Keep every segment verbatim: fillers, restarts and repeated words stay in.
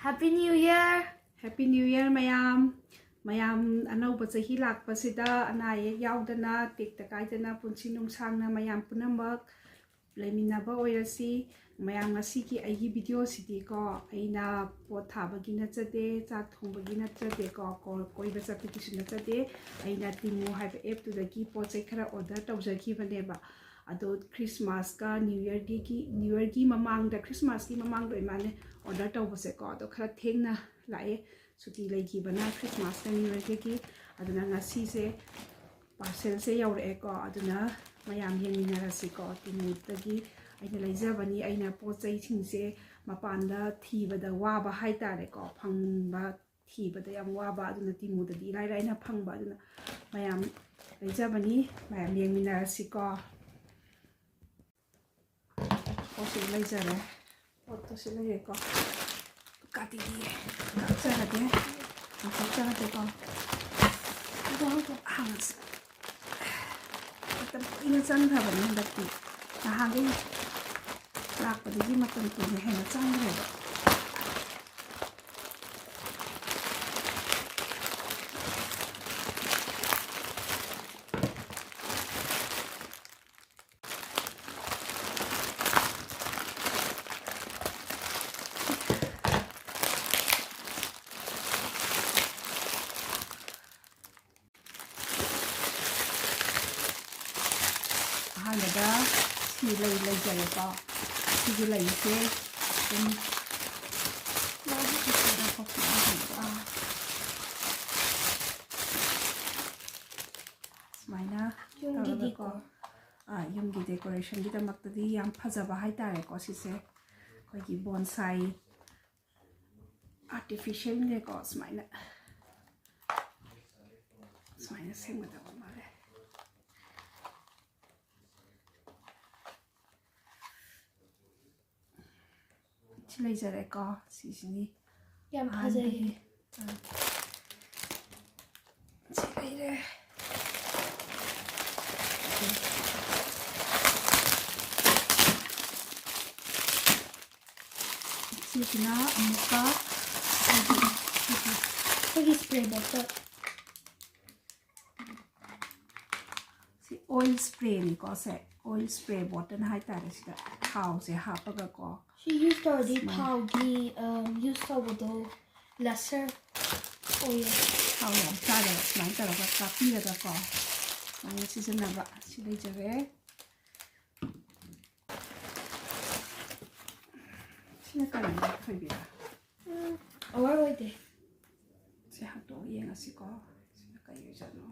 Happy New Year! Happy New Year, ꯃꯌꯥꯝ! ꯃꯌꯥꯝ ꯑꯅꯧꯕ ꯆꯍꯤ ꯂꯥꯛꯄꯁꯤꯗ ꯑꯅꯥ ꯑꯌꯦꯛ ꯌꯥꯎꯗꯅ, ꯇꯦꯛꯇ ꯀꯥꯏꯗꯅ, ꯄꯨꯟꯁꯤ ꯅꯨꯡꯁꯥꯡꯅ ꯃꯌꯥꯝ ꯄꯨꯝꯅꯃꯛ ꯂꯩꯃꯤꯟꯅꯕ ꯑꯣꯏꯔꯁꯤ꯫ ꯃꯌꯥꯝ, ꯉꯁꯤꯒꯤ ꯑꯩꯒꯤ ꯚꯤꯗꯤꯑꯣꯁꯤꯗꯤꯀꯣ, ꯑꯩꯅ ꯄꯣꯠ ꯊꯥꯕꯒꯤ ꯅꯠꯆꯗꯦ, ꯆꯥꯛ ꯊꯣꯡꯕꯒꯤ ꯅꯠꯆꯗꯦꯀꯣ, ꯀꯣ-, ꯀꯣꯏꯕ ꯆꯠꯄꯒꯤꯁꯨ ꯅꯠꯆꯗꯦ꯫ ꯑꯩꯅ ꯇꯤꯃꯨ ꯍꯥꯏꯕ ꯑꯦꯞꯇꯨꯗꯒꯤ ꯄꯣꯠ ꯆꯩ ꯈꯔ ꯑꯣꯔꯗꯔ ꯇꯧꯖꯈꯤꯕꯅꯦꯕ꯫ ꯑꯗꯣ ꯈ꯭ꯔꯤꯁꯃꯥꯁꯀ ꯅ꯭ꯌꯨ ꯌꯔꯒꯤ, ꯅ꯭ꯌꯨ ꯌꯔꯒꯤ ꯃꯃꯥꯡꯗ, ꯈ꯭ꯔꯤꯁꯃꯥꯁꯀꯤ ꯃꯃꯥꯡꯗ ꯑꯣꯏ ꯃꯥꯜꯂꯦ ꯑꯣꯔꯗꯔ ꯇꯧꯕꯁꯦꯀꯣ꯫ ꯑꯗꯣ ꯈꯔ ꯊꯦꯡꯅ ꯂꯥꯛꯑꯦ, ꯁꯨꯇꯤ ꯂꯩꯈꯤꯕꯅ ꯈ꯭ꯔꯤꯁꯃꯥꯁꯀ ꯅ꯭ꯌꯨ ꯌꯔꯒꯤ꯫ ꯑꯗꯨꯅ ꯉꯁꯤꯁꯦ ꯄꯥꯔꯁꯦꯜꯁꯦ ꯌꯧꯔꯛꯑꯦꯀꯣ꯫ ꯑꯗꯨꯅ ꯃꯌꯥꯝ ꯌꯦꯡꯃꯤꯟꯅꯔꯁꯤꯀꯣ꯫ ꯇꯤꯃꯨꯗꯒꯤ ꯑꯩꯅ ꯂꯩꯖꯕꯅꯤ꯫ ꯑꯩꯅ ꯄꯣꯠ ꯆꯩꯁꯤꯡꯁꯦ ꯃꯄꯥꯟꯗ ꯊꯤꯕꯗ ꯋꯥꯕ ꯍꯥꯏꯇꯥꯔꯦꯀꯣ, ꯐꯪꯕ ꯊꯤꯕꯗ ꯌꯥꯝ ꯋꯥꯕ, ꯑꯗꯨꯅ ꯇꯤꯃꯨꯗꯗꯤ ꯏꯔꯥꯏ ꯂꯥꯏꯅ ꯐꯪꯕ꯫ ꯑꯗꯨꯅ ꯃꯌꯥꯝ ꯂꯩꯖꯕꯅꯤ, ꯃꯌꯥꯝ ꯌꯦꯡꯃꯤꯟꯅꯔꯁꯤꯀꯣ꯫ ꯄꯣꯠꯁꯤ ꯂꯩꯖꯔꯦ꯫ ꯄꯣꯠꯇꯣ ꯁꯤ ꯂꯩꯔꯦꯀꯣ꯫ ꯀꯥꯇꯤꯗꯤ ꯀꯛꯆꯔꯒꯦ꯫ ꯀꯛꯆꯔꯒꯦꯀꯣ꯫ ꯑꯗꯣ ꯍꯥꯡꯉꯁꯤ꯫ ꯃꯇꯝ ꯀꯨꯏꯅ ꯆꯪꯈ꯭ꯔꯕꯅꯤ ꯍꯟꯗꯛꯇꯤ꯫ ꯅꯍꯥꯟꯈꯩ ꯂꯥꯛꯄꯗꯒꯤ ꯃꯇꯝ ꯀꯨꯏꯅ ꯍꯦꯟꯅ ꯆꯪꯈ꯭ꯔꯦꯕ꯫ ꯑꯍꯥꯟꯕꯗ ꯁꯤ ꯂꯩ ꯂꯩꯖꯔꯦꯀꯣ꯫ ꯁꯤꯒꯤ ꯂꯩꯁꯦ ꯑꯗꯨꯝ ꯁꯨꯃꯥꯏꯅ ꯌꯨꯝꯒꯤ ꯇꯧꯔꯒꯀꯣ꯫ Decor꯫ ꯑꯥ, ꯌꯨꯝꯒꯤ ꯗꯦꯀꯣꯔꯦꯁꯟꯒꯤꯗꯃꯛꯇꯗꯤ ꯌꯥꯝ ꯐꯖꯕ ꯍꯥꯏꯇꯥꯔꯦꯀꯣ꯫ ꯁꯤꯁꯦ ꯑꯩꯈꯣꯏꯒꯤ ꯕꯣꯟꯁꯥꯏ ꯑꯥꯔꯇꯤꯐꯤꯁꯦꯜꯅꯦꯀꯣ꯫ ꯁꯨꯃꯥꯏꯅ, ꯁꯨꯃꯥꯏꯅ ꯁꯦꯝꯒꯗꯕ ꯃꯥꯜꯂꯦ꯫ ꯁꯤ ꯂꯩꯖꯔꯦꯀꯣ꯫ ꯁꯤꯁꯤꯅꯤ ꯌꯥꯝ ꯐꯖꯩꯌꯦ꯫ ꯑꯍꯥꯟꯕꯒꯤ꯫ ꯑꯥ꯫ ꯁꯤ ꯂꯩꯔꯦ꯫ ꯁꯤꯁꯤꯅ ꯑꯃꯨꯛꯀ ꯑꯩꯈꯣꯏꯒꯤ, ꯑꯩꯈꯣꯏꯒꯤ spray bottle꯫ ꯁꯤ oil sprayꯅꯤꯀꯣ, ꯁꯦ oil spray bottle ꯍꯥꯏꯇꯥꯔꯦ꯫ ꯁꯤꯗ ꯊꯥꯎꯁꯦ ꯍꯥꯞꯄꯒꯀꯣ꯫ ꯁꯤ use ꯇꯧꯔꯗꯤ ꯁꯨꯃꯥꯏꯅ꯫ ꯊꯥꯎꯒꯤ, ꯑꯝ, use ꯇꯧꯕꯗꯣ lesser ꯑꯣꯏꯌꯦ꯫ ꯊꯥꯎ ꯌꯥꯝ ꯆꯥꯗꯕ ꯁꯨꯃꯥꯏꯅ ꯇꯧꯔꯒ ꯀꯥꯞꯄꯤꯔꯒꯀꯣ, ꯁꯨꯃꯥꯏꯅ ꯁꯤꯖꯤꯟꯅꯕ꯫ ꯁꯤ ꯂꯩꯖꯔꯦ꯫ ꯁꯤꯅ ꯀꯔꯤꯅꯣ, ꯊꯣꯏꯕꯤꯔ? ꯎꯝ, aware ꯑꯣꯏꯗꯦ꯫ ꯁꯤ ꯍꯥꯡꯇꯣꯛꯑꯒ ꯌꯦꯡꯉꯁꯤꯀꯣ꯫ ꯁꯤꯅ ꯀꯔꯤ ꯑꯣꯏꯖꯥꯠꯅꯣ?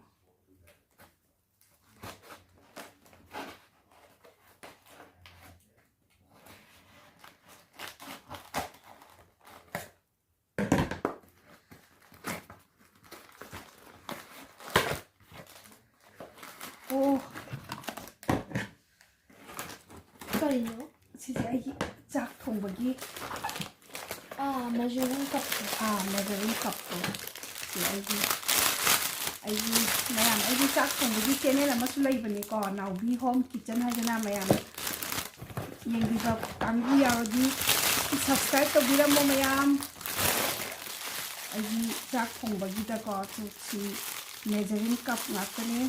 ꯑꯣ꯫ ꯀꯔꯤꯅꯣ? ꯁꯤꯁꯦ ꯑꯩꯒꯤ ꯆꯥꯛ ꯊꯣꯡꯕꯒꯤ, ꯑꯥ, measuring cupꯇꯣ꯫ ꯑꯥ, measuring cupꯇꯣ꯫ ꯁꯤ ꯑꯩꯒꯤ, ꯑꯩꯒꯤ, ꯃꯌꯥꯝ, ꯑꯩꯒꯤ ꯆꯥꯛ ꯊꯣꯡꯕꯒꯤ channel ꯑꯃꯁꯨ ꯂꯩꯕꯅꯤꯀꯣ, ꯅꯥꯎꯕꯤ Home Kitchen ꯍꯥꯏꯗꯅ꯫ ꯃꯌꯥꯝ ꯌꯦꯡꯕꯤꯕ ꯀꯥꯡꯕꯨ ꯌꯥꯎꯔꯗꯤ subscribe ꯇꯧꯕꯤꯔꯝꯃꯣ ꯃꯌꯥꯝ꯫ ꯑꯩꯒꯤ ꯆꯥꯛ ꯊꯣꯡꯕꯒꯤꯗꯀꯣ, ꯁꯤ measuring cup ꯉꯥꯛꯇꯅꯦ꯫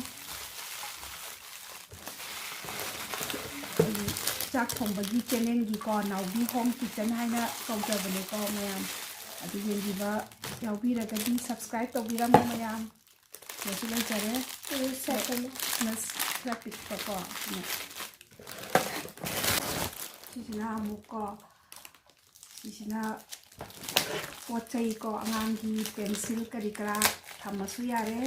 ꯑꯩꯒꯤ ꯆꯥꯛ ꯊꯣꯡꯕꯒꯤ channelꯒꯤꯀꯣ, ꯅꯥꯎꯕꯤ Home Kitchen ꯍꯥꯏꯅ ꯀꯧꯖꯕꯅꯦꯀꯣ ꯃꯌꯥꯝ꯫ ꯑꯗꯨ ꯌꯦꯡꯕꯤꯕ ꯌꯥꯎꯕꯤꯔꯒꯗꯤ subscribe ꯇꯧꯕꯤꯔꯝꯃꯣ ꯃꯌꯥꯝ꯫ ꯁꯤꯗꯁꯨ ꯂꯩꯖꯔꯦ꯫ ꯎꯝ, ꯁꯦꯠꯇꯅꯦ꯫ ꯃꯁ-, ꯈꯔ ꯄꯤꯛꯄꯀꯣ, ꯁꯤꯅ꯫ ꯁꯤꯁꯤꯅ ꯑꯃꯨꯛꯀꯣ, ꯁꯤꯁꯤꯅ ꯄꯣꯠ ꯆꯩꯀꯣ, ꯑꯉꯥꯡꯒꯤ pencil ꯀꯔꯤ ꯀꯔꯥ ꯊꯝꯃꯁꯨ ꯌꯥꯔꯦ꯫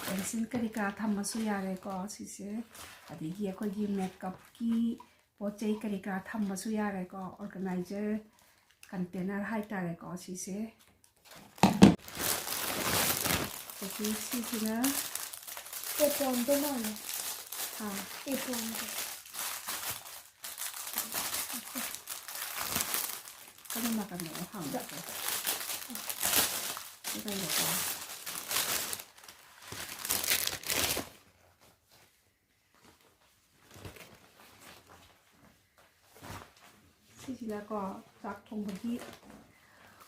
Pencil ꯀꯔꯤ ꯀꯔꯥ ꯊꯝꯃꯁꯨ ꯌꯥꯔꯦꯀꯣ ꯁꯤꯁꯦ꯫ ꯑꯗꯒꯤ ꯑꯩꯈꯣꯏꯒꯤ makeupꯀꯤ ꯄꯣꯠ ꯆꯩ ꯀꯔꯤ ꯀꯔꯥ ꯊꯝꯃꯁꯨ ꯌꯥꯔꯦꯀꯣ꯫ Organizer container ꯍꯥꯏꯇꯥꯔꯦꯀꯣ ꯁꯤꯁꯦ꯫ ꯑꯗꯒꯤ ꯁꯤꯁꯤꯅ apronꯗꯣ ꯃꯥꯜꯂꯦ꯫ ꯑꯥ꯫ Apronꯗꯣ꯫ ꯀꯔꯝꯕ ꯀꯩꯅꯣ ꯍꯥꯡꯗꯣꯛꯀꯦ? ꯁꯤ ꯀꯩꯅꯣꯀꯣ꯫ ꯁꯤꯁꯤꯅꯀꯣ, ꯆꯥꯛ ꯊꯣꯡꯕꯒꯤ,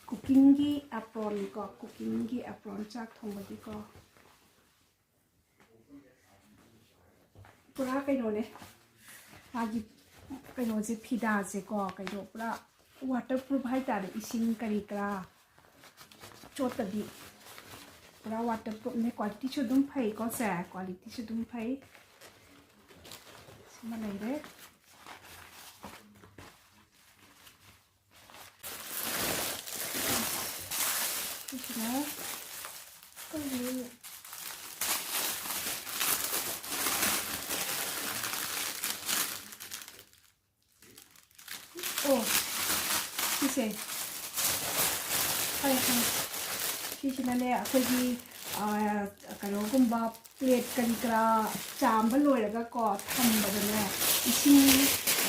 ꯀꯨꯀꯤꯡꯒꯤ ꯑꯦꯄ꯭ꯔꯣꯟꯅꯤꯀꯣ, ꯀꯨꯀꯤꯡꯒꯤ ꯑꯦꯄ꯭ꯔꯣꯟ, ꯆꯥꯛ ꯊꯣꯡꯕꯒꯤꯀꯣ꯫ ꯄꯨꯔꯥ ꯀꯩꯅꯣꯅꯦ, ꯃꯥꯒꯤ ꯀꯩꯅꯣꯁꯦ, ꯐꯤꯗꯥꯁꯦꯀꯣ, ꯀꯩꯅꯣ, ꯄꯨꯔꯥ ꯋꯥꯇꯔ ꯄ꯭ꯔꯨꯐ ꯍꯥꯏꯇꯥꯔꯦ꯫ ꯏꯁꯤꯡ ꯀꯔꯤ ꯀꯔꯥ ꯆꯣꯠꯇꯕꯤ, ꯄꯨꯔꯥ ꯋꯥꯇꯔ ꯄ꯭ꯔꯨꯐꯅꯦ꯫ ꯀ꯭ꯋꯥꯂꯤꯇꯤꯁꯨ ꯑꯗꯨꯝ ꯐꯩꯀꯣ ꯁꯦ, ꯀ꯭ꯋꯥꯂꯤꯇꯤꯁꯨ ꯑꯗꯨꯝ ꯐꯩ꯫ ꯁꯤꯃ ꯂꯩꯔꯦ꯫ ꯁꯤꯁꯤꯅ, ꯑꯣ, ꯁꯤꯁꯦ, ꯈꯪꯉꯦ, ꯈꯪꯉꯦ꯫ ꯁꯤꯁꯤꯅꯅꯦ, ꯑꯩꯈꯣꯏꯒꯤ, ꯑ, ꯀꯩꯅꯣꯒꯨꯝꯕ, ꯄ꯭ꯂꯦꯠ ꯀꯔꯤ ꯀꯔꯥ ꯆꯥꯝꯕ ꯂꯣꯏꯔꯒꯀꯣ ꯊꯝꯕꯗꯅꯦ, ꯏꯁꯤꯡ,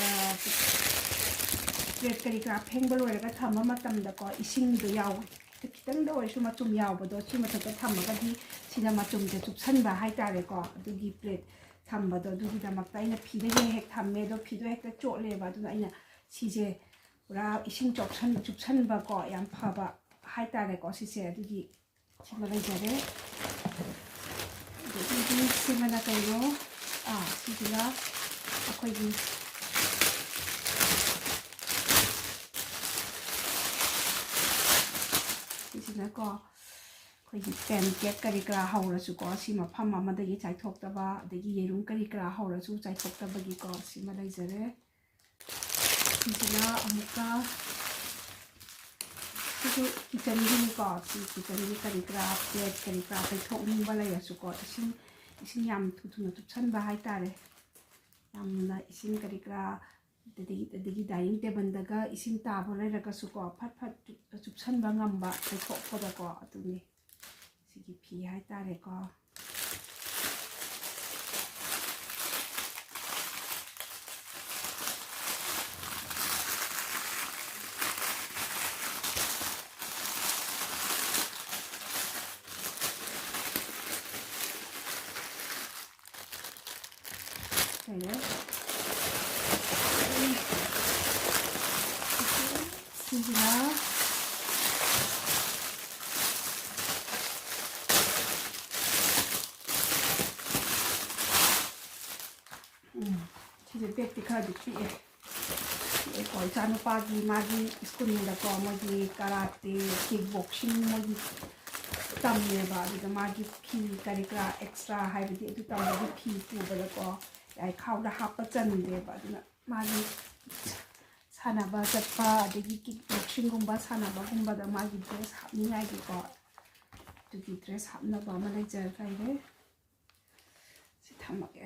ꯑ, ꯄ꯭ꯂꯦꯠ ꯀꯔꯤ ꯀꯔꯥ ꯐꯦꯡꯕ ꯂꯣꯏꯔꯒ ꯊꯝꯕ ꯃꯇꯝꯗꯀꯣ, ꯏꯁꯤꯡꯗꯣ ꯌꯥꯎ-, ꯈꯤꯇꯪꯗ ꯑꯣꯏꯔꯁꯨ ꯃꯆꯨꯝ ꯌꯥꯎꯕꯗꯣ, ꯁꯤ ꯃꯊꯛꯇ ꯊꯝꯃꯒꯗꯤ ꯁꯤꯅ ꯃꯆꯨꯝꯁꯦ ꯆꯨꯞꯁꯟꯕ ꯍꯥꯏꯇꯥꯔꯦꯀꯣ꯫ ꯑꯗꯨꯒꯤ ꯄ꯭ꯂꯦꯠ ꯊꯝꯕꯗꯣ, ꯑꯗꯨꯒꯤꯗꯃꯛꯇ ꯑꯩꯅ ꯐꯤꯗ ꯍꯦꯛ ꯍꯦꯛ ꯊꯝꯃꯦ꯫ ꯑꯗꯣ ꯐꯤꯗꯣ ꯍꯦꯛꯇ ꯆꯣꯠꯂꯦꯕ, ꯑꯗꯨꯅ ꯑꯩꯅ ꯁꯤꯁꯦ ꯄꯨꯔꯥ ꯏꯁꯤꯡ ꯆꯣꯠꯁꯟ-, ꯆꯨꯞꯁꯟꯕꯀꯣ, ꯌꯥꯝ ꯐꯕ ꯍꯥꯏꯇꯥꯔꯦꯀꯣ ꯁꯤꯁꯦ꯫ ꯑꯗꯨꯒꯤ ꯁꯤꯃ ꯂꯩꯖꯔꯦ꯫ ꯑꯗꯒꯤꯗꯤ ꯁꯤꯃꯅ ꯀꯩꯅꯣ? ꯑꯥ, ꯁꯤꯁꯤꯅ ꯑꯩꯈꯣꯏꯒꯤ, ꯁꯤꯁꯤꯅꯀꯣ, ꯑꯩꯈꯣꯏꯒꯤ ꯄꯦꯟ ꯀꯦꯛ ꯀꯔꯤ ꯀꯔꯥ ꯍꯧꯔꯁꯨꯀꯣ, ꯁꯤ ꯃꯐꯝ ꯑꯃꯗꯒꯤ ꯆꯥꯏꯊꯣꯛꯇꯕ, ꯑꯗꯒꯤ ꯌꯦꯔꯨꯝ ꯀꯔꯤ ꯀꯔꯥ ꯍꯧꯔꯁꯨ ꯆꯥꯏꯊꯣꯛꯇꯕꯒꯤꯀꯣ, ꯁꯤꯃ ꯂꯩꯖꯔꯦ꯫ ꯁꯤꯁꯤꯅ ꯑꯃꯨꯛꯀ, ꯁꯤꯁꯨ ꯀꯤꯆꯟꯒꯤꯅꯤꯀꯣ꯫ ꯁꯤ ꯀꯤꯆꯟꯒꯤ ꯀꯔꯤ ꯀꯔꯥ, ꯄ꯭ꯂꯦꯠ ꯀꯔꯤ ꯀꯔꯥ ꯇꯩꯊꯣꯛꯅꯤꯡꯕ ꯂꯩꯔꯁꯨꯀꯣ, ꯏꯁꯤꯡ, ꯏꯁꯤꯡ ꯌꯥꯝ ꯊꯨ ꯊꯨꯅ ꯆꯨꯞꯁꯟꯕ ꯍꯥꯏꯇꯥꯔꯦ꯫ ꯌꯥꯝꯅ ꯏꯁꯤꯡ ꯀꯔꯤ ꯀꯔꯥ, ꯑꯗꯒꯤ, ꯑꯗꯒꯤ ꯗꯥꯏꯅꯤꯡ ꯇꯦꯕꯜꯗꯒ ꯏꯁꯤꯡ ꯇꯥꯕ ꯂꯩꯔꯒꯁꯨꯀꯣ, ꯐꯠ ꯐꯠ ꯆꯨꯞ-, ꯆꯨꯞꯁꯟꯕ ꯉꯝꯕ, ꯇꯩꯊꯣꯛꯄꯗꯀꯣ꯫ ꯑꯗꯨꯅꯤ ꯁꯤꯒꯤ ꯐꯤ ꯍꯥꯏꯇꯥꯔꯦꯀꯣ꯫ ꯂꯩꯔꯦ꯫ ꯑꯗꯨ ꯄꯤꯛꯑꯦ꯫ ꯄꯤꯛꯑꯦꯀꯣ, ꯏꯆꯥꯅꯨꯄꯥꯒꯤ ꯃꯥꯒꯤ ꯁ꯭ꯀꯨꯜꯗꯀꯣ, ꯃꯣꯏꯒꯤ ꯀꯔꯥꯇꯦ, ꯀꯤꯛ ꯕꯣꯛꯁꯤꯡ ꯃꯣꯏꯒꯤ ꯇꯝꯃꯦꯕ꯫ ꯑꯗꯨꯗ ꯃꯥꯒꯤ ꯐꯤ ꯀꯔꯤ ꯀꯔꯥ ꯑꯦꯛꯁꯇ꯭ꯔꯥ ꯍꯥꯏꯕꯗꯤ ꯑꯗꯨ ꯇꯝꯕꯒꯤ ꯐꯤ ꯄꯨꯕꯗꯀꯣ, ꯌꯥꯏꯈꯥꯎꯗ ꯍꯥꯞꯄ ꯆꯟꯗꯦꯕ꯫ ꯑꯗꯨꯅ ꯃꯥꯒꯤ ꯁꯥꯟꯅꯕ ꯆꯠꯄ, ꯑꯗꯒꯤ ꯀꯤꯛ ꯕꯣꯛꯁꯤꯡꯒꯨꯝꯕ ꯁꯥꯟꯅꯕꯒꯨꯝꯕꯗ ꯃꯥꯒꯤ ꯗ꯭ꯔꯦꯁ ꯍꯥꯞꯅꯤꯡꯉꯥꯏꯒꯤꯀꯣ, ꯑꯗꯨꯒꯤ ꯗ꯭ꯔꯦꯁ ꯍꯥꯞꯅꯕ ꯑꯃ ꯂꯩꯖꯔ ꯂꯩꯔꯦ꯫ ꯁꯤ ꯊꯝꯃꯒꯦ꯫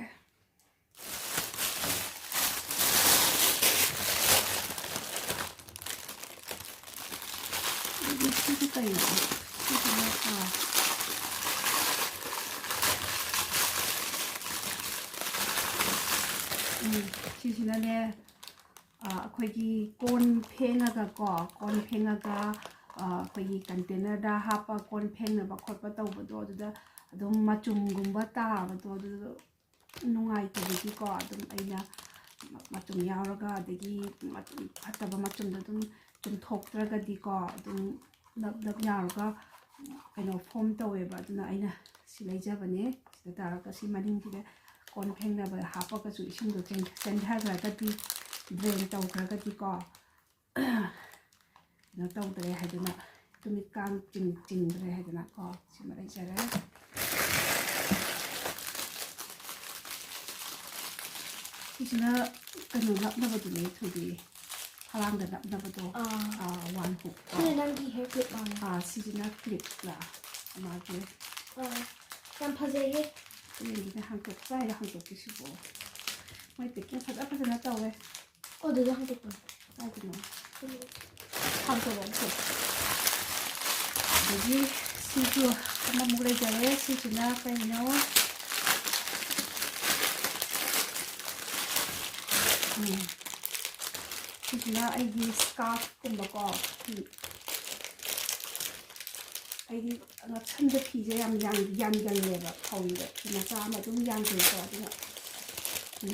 ꯑꯗꯨꯗꯤ ꯁꯤꯁꯦ ꯀꯩꯅꯣ? ꯁꯤꯁꯤꯅ, ꯑꯥ꯫ ꯎꯝ, ꯁꯤꯁꯤꯅꯅꯦ, ꯑ, ꯑꯩꯈꯣꯏꯒꯤ ꯀꯣꯟ ꯐꯦꯡꯉꯒꯀꯣ, ꯀꯣꯟ ꯐꯦꯡꯉꯒ, ꯑ, ꯑꯩꯈꯣꯏꯒꯤ ꯀꯟꯇꯦꯅꯔꯗ ꯍꯥꯞꯄ ꯀꯣꯟ ꯐꯦꯡꯅꯕ ꯈꯣꯠꯄ ꯇꯧꯕꯗꯣ, ꯑꯗꯨꯗ ꯑꯗꯨꯝ ꯃꯆꯨꯝꯒꯨꯝꯕ ꯇꯥꯕꯗꯣ, ꯑꯗꯨꯗꯣ ꯅꯨꯡꯉꯥꯏꯇꯕꯒꯤꯀꯣ, ꯑꯗꯨꯝ ꯑꯩꯅ ꯃꯆꯨꯝ ꯌꯥꯎꯔꯒ, ꯑꯗꯒꯤ ꯃꯆꯨꯝ ꯐꯠꯇꯕ ꯃꯆꯨꯝꯗꯣ ꯑꯗꯨꯝ ꯆꯨꯝꯊꯣꯛꯇ꯭ꯔꯒꯗꯤꯀꯣ, ꯑꯗꯨꯝ ꯅꯞ ꯅꯞ ꯌꯥꯎꯔꯒ ꯀꯩꯅꯣ ꯐꯣꯝ ꯇꯧꯋꯦꯕ꯫ ꯑꯗꯨꯅ ꯑꯩꯅ ꯁꯤ ꯂꯩꯖꯕꯅꯦ꯫ ꯁꯤꯗ ꯇꯥꯔꯒ ꯁꯤ ꯃꯅꯤꯡꯁꯤꯗ ꯀꯣꯟ ꯐꯦꯡꯅꯕ ꯍꯥꯞꯄꯒꯁꯨ ꯏꯁꯤꯡꯗꯣ ꯆꯦꯟ-, ꯆꯦꯟꯊꯈ꯭ꯔꯒꯗꯤ, ꯗ꯭ꯔꯦꯟ ꯇꯧꯈ꯭ꯔꯒꯗꯤꯀꯣ, ꯀꯩꯅꯣ ꯇꯧꯗ꯭ꯔꯦ ꯍꯥꯏꯗꯅ, ꯇꯨꯃꯤꯠ ꯀꯥꯡ ꯆꯤꯡ-, ꯆꯤꯡꯗ꯭ꯔꯦ ꯍꯥꯏꯗꯅꯀꯣ, ꯁꯤꯃ ꯂꯩꯖꯔꯦ꯫ ꯁꯤꯁꯤꯅ ꯀꯩꯅꯣ ꯅꯞꯅꯕꯗꯨꯅꯦ, ꯊꯣꯏꯕꯤ, ꯐꯂꯥꯡꯗ ꯅꯞꯅꯕꯗꯣ꯫ ꯑꯥ꯫ ꯑꯥ, ꯋꯥꯟ ꯍꯨꯛ꯫ ꯁꯤꯅ ꯅꯪꯒꯤ ꯍꯦꯌꯔ ꯀ꯭ꯂꯤꯞ ꯃꯥꯜꯂꯦ꯫ ꯑꯥ, ꯁꯤꯁꯤꯅ ꯀ꯭ꯂꯤꯞꯂ ꯃꯥꯒꯤ꯫ ꯑꯥ, ꯌꯥꯝ ꯐꯖꯩꯌꯦ꯫ ꯌꯦꯡꯒꯦꯅꯦ, ꯍꯥꯡꯇꯣꯛ-, ꯀꯥꯏꯗ ꯍꯥꯡꯇꯣꯛꯀꯦ ꯁꯤꯕꯣ? ꯃꯣꯏ packing ꯐꯖ ꯐꯖꯅ ꯇꯧꯋꯦ꯫ ꯑꯣ, ꯑꯗꯨꯗ ꯍꯥꯡꯗꯣꯛꯄꯅꯤ꯫ ꯀꯥꯏꯗꯅꯣ? ꯍꯥꯡꯗꯣꯛꯑꯣ ꯑꯝꯇ꯫ ꯑꯗꯒꯤ ꯁꯤꯁꯨ ꯑꯃꯃꯨꯛ ꯂꯩꯖꯔꯦ꯫ ꯁꯤꯁꯤꯅ ꯀꯩꯅꯣ? ꯎꯝ꯫ ꯁꯤꯁꯤꯅ ꯑꯩꯒꯤ scarf ꯀꯨꯝꯕꯀꯣ, ꯐꯤ꯫ ꯑꯩꯗꯤ ꯉꯛꯁꯝꯗ ꯐꯤꯁꯦ ꯌꯥꯝ ꯌꯥꯟ-, ꯌꯥꯟꯒꯜꯂꯦꯕ ꯈ꯭ꯋꯥꯡꯗ꯫ ꯐꯤ ꯃꯆꯥ ꯑꯃ ꯑꯗꯨꯝ ꯌꯥꯟꯖꯩꯀꯣ, ꯑꯗꯨꯅ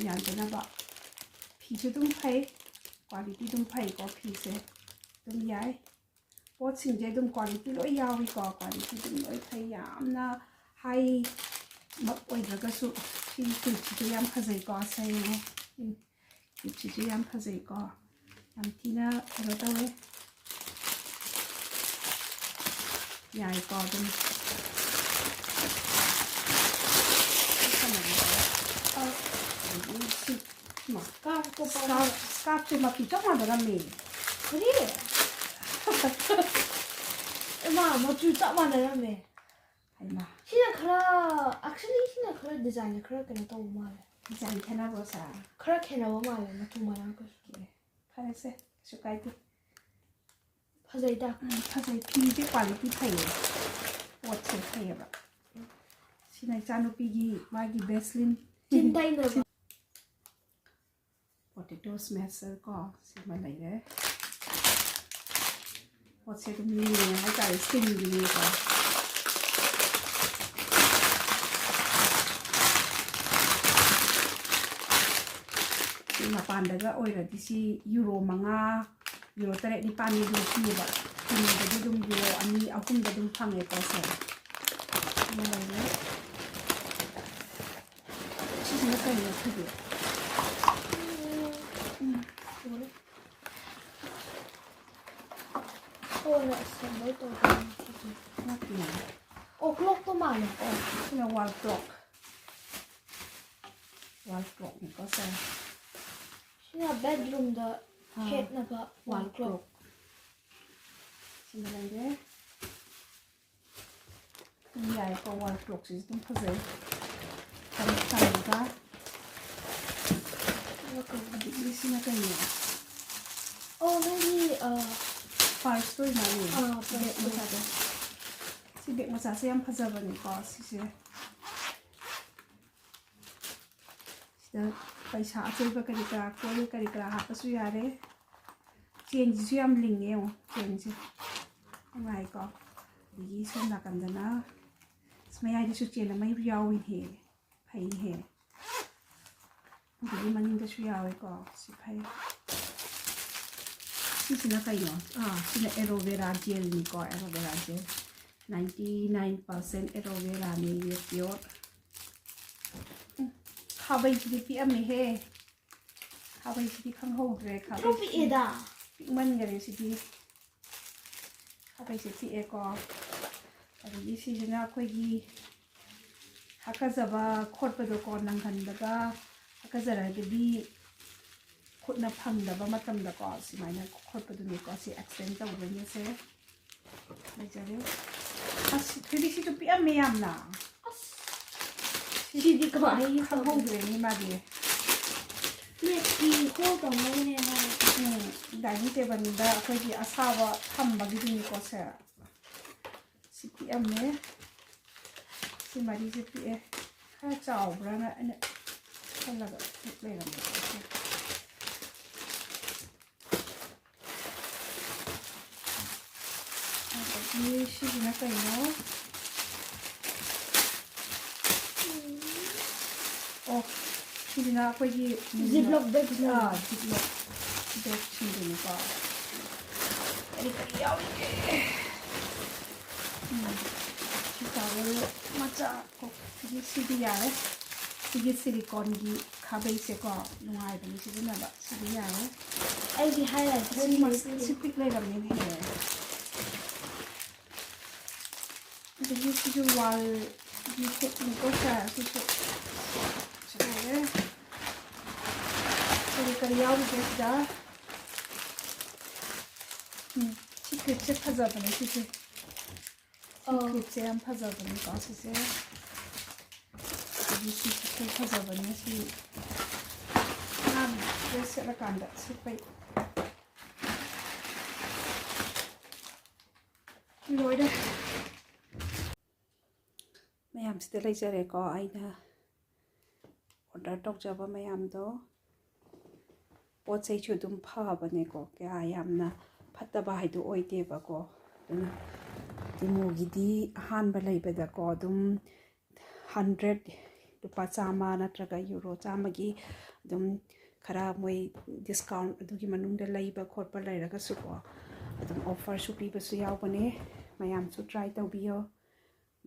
ꯌꯥꯟꯗꯅꯕ꯫ ꯐꯤꯁꯨ ꯑꯗꯨꯝ ꯐꯩ, quality ꯑꯗꯨꯝ ꯐꯩꯀꯣ, ꯐꯤꯁꯦ ꯑꯗꯨꯝ ꯌꯥꯏ꯫ ꯄꯣꯠꯁꯤꯡꯁꯦ ꯑꯗꯨꯝ quality ꯂꯣꯏ ꯌꯥꯎꯏꯀꯣ, quality ꯑꯗꯨꯝ ꯂꯣꯏ ꯐꯩ꯫ ꯌꯥꯝꯅ high ꯃꯛ ꯑꯣꯏꯗ꯭ꯔꯒꯁꯨ ꯁꯤ ꯐꯤꯁꯤꯁꯨ ꯌꯥꯝ ꯐꯖꯩꯀꯣ, ꯁꯦꯡꯉꯦ꯫ ꯎꯝ꯫ ꯂꯤꯞꯁꯤꯁꯨ ꯌꯥꯝ ꯐꯖꯩꯀꯣ, ꯌꯥꯝ ꯊꯤꯅ ꯀꯩꯅꯣ ꯇꯧꯋꯦ, ꯌꯥꯏꯀꯣ ꯑꯗꯨꯝ꯫ ꯑꯗꯒꯤ ꯁꯤ ꯃꯥ, ꯁ꯭ꯀꯥꯔꯐ ꯇꯣꯞꯄ ꯁ꯭ꯀꯥꯔꯐ, ꯁ꯭ꯀꯥꯔꯐꯁꯦ ꯃꯆꯨ ꯆꯞ ꯃꯥꯟꯅꯔꯝꯃꯦ꯫ ꯀꯔꯤ? ꯏꯃꯥ, ꯃꯆꯨ ꯆꯞ ꯃꯥꯟꯅꯔꯝꯃꯦ꯫ ꯍꯩꯃꯥ꯫ ꯁꯤꯅ ꯈꯔ, actually ꯁꯤꯅ ꯈꯔ ꯗꯤꯖꯥꯏꯟꯁꯦ ꯈꯔ ꯀꯩꯅꯣ ꯇꯧꯕ ꯃꯥꯜꯂꯦ꯫ ꯗꯤꯖꯥꯏꯟ ꯈꯦꯠꯅꯕ꯭ꯔꯣ ꯁꯥꯔ? ꯈꯔ ꯈꯦꯠꯅꯕ ꯃꯥꯜꯂꯦ, ꯃꯆꯨ ꯃꯥꯟꯅꯔꯒꯁꯨ꯫ ꯑꯣꯀꯦ, ꯐꯔꯦꯁꯦ, ꯀꯩꯁꯨ ꯀꯥꯏꯗꯦ꯫ ꯐꯖꯩꯗ꯫ ꯎꯝ, ꯐꯖꯩ꯫ ꯐꯤꯁꯦ ꯀ꯭ꯋꯥꯂꯤꯇꯤ ꯐꯩꯌꯦ꯫ ꯄꯣꯠꯁꯦ ꯐꯩꯌꯦꯕ꯫ ꯁꯤꯅ ꯏꯆꯥꯅꯨꯄꯤꯒꯤ ꯃꯥꯒꯤ ꯕꯦꯁꯂꯤꯟ꯫ ꯆꯤꯟ ꯇꯩꯅꯕ꯫ ꯄꯣꯇꯦꯇꯣ ꯁ꯭ꯃꯦꯁꯔ ꯀꯣ, ꯁꯤꯃ ꯂꯩꯔꯦ꯫ ꯄꯣꯠꯁꯦ ꯑꯗꯨꯝ ꯂꯤꯡꯉꯦ ꯍꯥꯏꯇꯥꯔꯦ, ꯁ꯭ꯇꯤꯜꯒꯤꯅꯦꯀꯣ꯫ ꯁꯤ ꯃꯄꯥꯟꯗꯒ ꯑꯣꯏꯔꯗꯤ ꯁꯤ ꯌꯨꯔꯣ ꯃꯉꯥ, ꯌꯨꯔꯣ ꯇꯔꯦꯠ ꯅꯤꯄꯥꯜꯅꯤ ꯑꯗꯨꯝ ꯄꯤꯌꯦꯕ꯫ ꯊꯤꯟꯕꯗꯗꯤ ꯑꯗꯨꯝ ꯌꯨꯔꯣ ꯑꯅꯤ ꯑꯍꯨꯝꯗ ꯑꯗꯨꯝ ꯐꯪꯉꯦꯀꯣ ꯁꯦ꯫ ꯑꯃ ꯂꯩꯔꯦ꯫ ꯁꯤꯁꯤꯅ ꯀꯩꯅꯣ ꯁꯤꯗꯤ? ꯎꯝ, ꯎꯔꯦ꯫ ꯀꯣꯟꯅ ꯑꯁꯦꯝꯕꯜ ꯇꯧꯗꯣꯏꯅꯤ ꯁꯤꯁꯦ꯫ ꯅꯠꯇꯦ꯫ ꯑꯣ, ꯀ꯭ꯂꯣꯛꯇꯣ ꯃꯥꯜꯂꯦ꯫ ꯑꯣ, ꯁꯤꯅ ꯋꯥꯜ ꯀ꯭ꯂꯣꯛ꯫ ꯋꯥꯜ ꯀ꯭ꯂꯣꯛꯅꯤꯀꯣ ꯁꯦ꯫ ꯁꯤꯅ ꯕꯦꯗꯔꯨꯝꯗ ꯑꯥ, ꯊꯦꯠꯅꯕ ꯋꯥꯜ ꯋꯥꯜ ꯀ꯭ꯂꯣꯛ꯫ ꯀ꯭ꯂꯣꯛ꯫ ꯁꯤꯃ ꯂꯩꯔꯦ꯫ ꯑꯗꯨꯝ ꯌꯥꯏꯀꯣ, ꯋꯥꯜ ꯀ꯭ꯂꯣꯛꯁꯤꯁꯨ ꯑꯗꯨꯝ ꯐꯖꯩ꯫ ꯈꯔ ꯆꯥꯎꯔꯒ꯫ ꯑꯗꯒꯤ ꯁꯤꯅ ꯀꯩꯅꯣ? ꯑꯣ, ꯅꯪꯒꯤ, ꯑ, ꯄꯔꯁꯇꯣ ꯏꯃꯥꯅꯦ꯫ ꯑꯥ, ꯕꯦꯒ ꯄꯔꯁꯇꯣ꯫ ꯃꯆꯥꯗꯣ꯫ ꯁꯤ ꯕꯦꯒ ꯃꯆꯥꯁꯦ ꯌꯥꯝ ꯐꯖꯕꯅꯤꯀꯣ, ꯁꯤꯁꯦ꯫ ꯁꯤꯗ ꯄꯩꯁꯥ ꯑꯆꯣꯏꯕ ꯀꯔꯤ ꯀꯔꯥ, ꯀꯣꯏꯜ ꯀꯔꯤ ꯀꯔꯥ ꯍꯥꯞꯄꯁꯨ ꯌꯥꯔꯦ꯫ ꯆꯦꯟꯁꯤꯁꯨ ꯌꯥꯝ ꯂꯤꯡꯉꯦ, ꯌꯦꯡꯉꯣ, ꯆꯦꯟꯁꯦ ꯅꯨꯡꯉꯥꯏꯀꯣ꯫ ꯑꯗꯒꯤ ꯁꯣꯝ ꯅꯥꯀꯟꯗꯅ ꯑꯁ, ꯃꯌꯥꯏꯗꯁꯨ ꯆꯦꯟ ꯑꯃ ꯌꯥꯎꯏꯍꯦ, ꯐꯩꯍꯦ꯫ ꯑꯗꯒꯤ ꯃꯅꯤꯡꯗꯁꯨ ꯌꯥꯎꯋꯦꯀꯣ, ꯁꯤ ꯐꯩ꯫ ꯁꯤꯁꯤꯅ ꯀꯩꯅꯣ? ꯑꯥ, ꯁꯤꯅ ꯑꯦꯂꯣꯚꯦꯔꯥ ꯖꯦꯜꯅꯤꯀꯣ, aloe vera gel. Ninety nine percent ꯑꯦꯂꯣꯚꯦꯔꯥꯅꯤ, pure꯫ ꯎꯝ, ꯈꯥꯕꯩꯁꯤꯗꯤ ꯄꯤꯛꯑꯝꯃꯦꯍꯦ꯫ ꯈꯥꯕꯩꯁꯤꯗꯤ ꯈꯪꯍꯧꯗ꯭ꯔꯦ꯫ ꯈꯔ ꯈꯥꯕꯩꯁꯤ ꯄꯤꯛꯑꯦꯗ꯫ ꯄꯤꯛꯃꯟꯈꯔꯦ ꯁꯤꯗꯤ꯫ ꯈꯥꯕꯩꯁꯦ ꯄꯤꯛꯑꯦꯀꯣ꯫ ꯑꯗꯒꯤ ꯁꯤꯁꯤꯅ ꯑꯩꯈꯣꯏꯒꯤ ꯍꯥꯀꯠꯆꯕ ꯈꯣꯠꯄꯗꯣꯀꯣ, ꯅꯪꯍꯟꯕꯗ ꯍꯥꯀꯠꯆꯔꯒꯗꯤ ꯈꯨꯠꯅ ꯐꯪꯗꯕ ꯃꯇꯝꯗꯀꯣ ꯁꯨꯃꯥꯏꯅ ꯈꯣꯠꯄꯗꯨꯅꯤꯀꯣ꯫ ꯁꯤ ꯑꯦꯛꯁꯇꯦꯟ ꯇꯧꯗꯣꯏꯅꯦ ꯁꯦ꯫ ꯂꯩꯖꯔꯦ꯫ ꯑꯁ ꯊꯣꯏꯕꯤ, ꯁꯤꯁꯨ ꯄꯤꯛꯑꯝꯃꯦ ꯌꯥꯝꯅ꯫ ꯁꯤꯗꯤ ꯀꯃꯥꯏꯅ ꯈꯪꯍꯧꯗ꯭ꯔꯦꯅꯦ ꯃꯥꯗꯤ꯫ ꯄ꯭ꯂꯦꯠꯀꯤ ꯍꯣꯜ ꯇꯧꯅꯕꯅꯦ ꯍꯥꯏ꯫ ꯎꯝ, ꯗꯥꯏꯅꯤꯡ ꯇꯦꯕꯜꯗ ꯑꯩꯈꯣꯏꯒꯤ ꯑꯁꯥꯕ ꯊꯝꯕꯒꯤꯗꯨꯅꯤꯀꯣ ꯁꯦ꯫ ꯁꯤ ꯄꯤꯛꯑꯝꯃꯦ꯫ ꯁꯤ ꯃꯔꯤꯁꯦ ꯄꯤꯛꯑꯦ꯫ ꯈꯔ ꯆꯥꯎꯕ꯭ꯔꯥꯅ ꯑꯩꯅ ꯈꯜꯂꯒ ꯄꯤꯛ ꯂꯩꯔꯝꯃꯦ꯫ ꯑꯗꯒꯤ ꯁꯤꯁꯤꯅ ꯀꯩꯅꯣ? ꯑꯣ, ꯁꯤꯁꯤꯅ ꯑꯩꯈꯣꯏꯒꯤ Ziploc bagꯅꯦ꯫ ꯑꯥ, Ziploc bagꯁꯤꯡꯗꯨꯅꯤꯀꯣ꯫ ꯀꯔꯤ ꯀꯔꯤ ꯌꯥꯎꯔꯤꯒꯦ? ꯎꯝ, ꯁꯤ towel ꯃꯆꯥ꯫ ꯑꯣ, ꯁꯤꯗꯤ, ꯁꯤꯗꯤ ꯌꯥꯔꯦ꯫ ꯁꯤꯒꯤ siliconeꯒꯤ ꯈꯥꯕꯩꯁꯦꯀꯣ, ꯅꯨꯡꯉꯥꯏꯕꯅꯤ ꯁꯤꯖꯤꯟꯅꯕ꯫ ꯁꯤꯗꯤ ꯌꯥꯔꯦ꯫ ꯑꯩꯒꯤ highlight ꯁꯤ ꯃꯁ-, ꯁꯤ ꯄꯤꯛ ꯂꯩꯔꯝꯃꯦꯅꯦꯍꯦ꯫ ꯑꯗꯒꯤ ꯁꯤꯁꯨ wallꯒꯤ setꯅꯤꯀꯣ ꯁꯦ꯫ ꯁꯤꯁꯨ ꯁꯤ ꯂꯩꯔꯦ꯫ ꯀꯔꯤ ꯀꯔꯤ ꯌꯥꯎꯔꯤꯒꯦ ꯁꯤꯗ? ꯎꯝ, ꯁꯤ clipꯁꯦ ꯐꯖꯕꯅꯦ ꯁꯤꯁꯦ꯫ ꯁꯤ ꯑꯧ꯫ Clipꯁꯦ ꯌꯥꯝ ꯐꯖꯕꯅꯤꯀꯣ ꯁꯤꯁꯦ꯫ ꯑꯗꯒꯤ ꯁꯤꯁꯤꯁꯨ ꯐꯖꯕꯅꯦ ꯁꯤ꯫ ꯑꯉꯥꯡ dress ꯁꯦꯠꯂꯀꯥꯟꯗ ꯁꯦꯠꯄꯩ꯫ ꯂꯣꯏꯔꯦ꯫ ꯃꯌꯥꯝꯁꯤꯗ ꯂꯩꯖꯔꯦꯀꯣ ꯑꯩꯅ order ꯇꯧꯖꯕ ꯃꯌꯥꯝꯗꯣ꯫ ꯄꯣꯠ ꯆꯩꯁꯨ ꯑꯗꯨꯝ ꯐꯕꯅꯦꯀꯣ, ꯀꯌꯥ ꯌꯥꯝꯅ ꯐꯠꯇꯕ ꯍꯥꯏꯗꯣ ꯑꯣꯏꯗꯦꯕꯀꯣ꯫ ꯑꯗꯨꯅ Temuꯒꯤꯗꯤ ꯑꯍꯥꯟꯕ ꯂꯩꯕꯗꯀꯣ ꯑꯗꯨꯝ hundred, ꯂꯨꯄꯥ ꯆꯥꯝꯃ ꯅꯠꯇ꯭ꯔꯒ euro ꯆꯥꯝꯃꯒꯤ ꯑꯗꯨꯝ ꯈꯔ ꯃꯣꯏ discount ꯑꯗꯨꯒꯤ ꯃꯅꯨꯡꯗ ꯂꯩꯕ ꯈꯣꯠꯄ ꯂꯩꯔꯒꯁꯨꯀꯣ, ꯑꯗꯨꯝ offerꯁꯨ ꯄꯤꯕꯁꯨ ꯌꯥꯎꯕꯅꯦ꯫ ꯃꯌꯥꯝꯁꯨ try ꯇꯧꯕꯤꯌꯣ꯫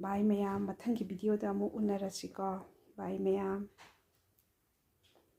Bye ꯃꯌꯥꯝ, ꯃꯊꯪꯒꯤ videoꯗ ꯑꯃꯨꯛ ꯎꯅꯔꯁꯤꯀꯣ꯫ Bye ꯃꯌꯥꯝ꯫